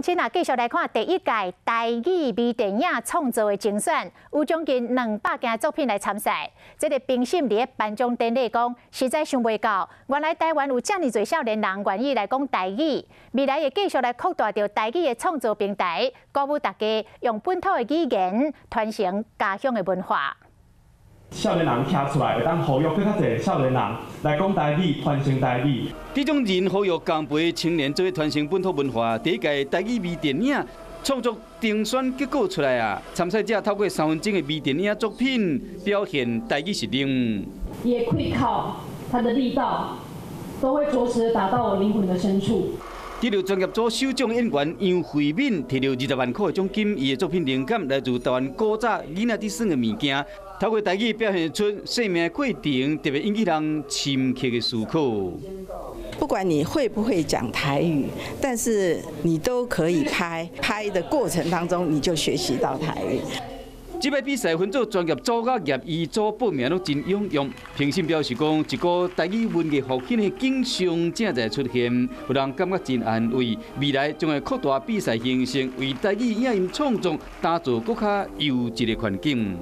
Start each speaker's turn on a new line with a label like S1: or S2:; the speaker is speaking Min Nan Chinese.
S1: 親啊，繼續來看第一屆台語微電影創作的甄選，有將近200件作品來參賽。這个評審佇咧頒獎典禮講，實在想袂到，原來台灣有遮爾濟少年人願意來講台語。未來會繼續來擴大著台語的創作平台，鼓舞大家用本土的語言傳承家鄉的文化。
S2: 少年人站出來，會當呼籲閣較濟少年人來講台語，傳承台語。
S3: 這種人呼籲共輩青年做傳承本土文化，第一屆台語微電影創作評選結果出來啊！參賽者透過3分鐘的微電影作品，表現台語實力。
S4: 伊的氣口，它的力道，都會著實打到我靈魂的深處。
S3: 得到專業組首獎演員楊慧敏提著20萬塊的獎金，伊的作品靈感來自台灣古早囡仔佇耍的物件，透過台語表現出生命的過程，特別引起人深刻的思考。
S5: 不管你會不會講台語，但是你都可以拍，拍的過程當中你就學習到台語。
S3: 這擺比賽分做專業組佮業餘組，報名攏真踴躍。評審表示講，一個台語文藝復興的景象正在出現，予人感覺真安慰。未來將會擴大比賽形式，為台語影音創作打造閣較優質的環境。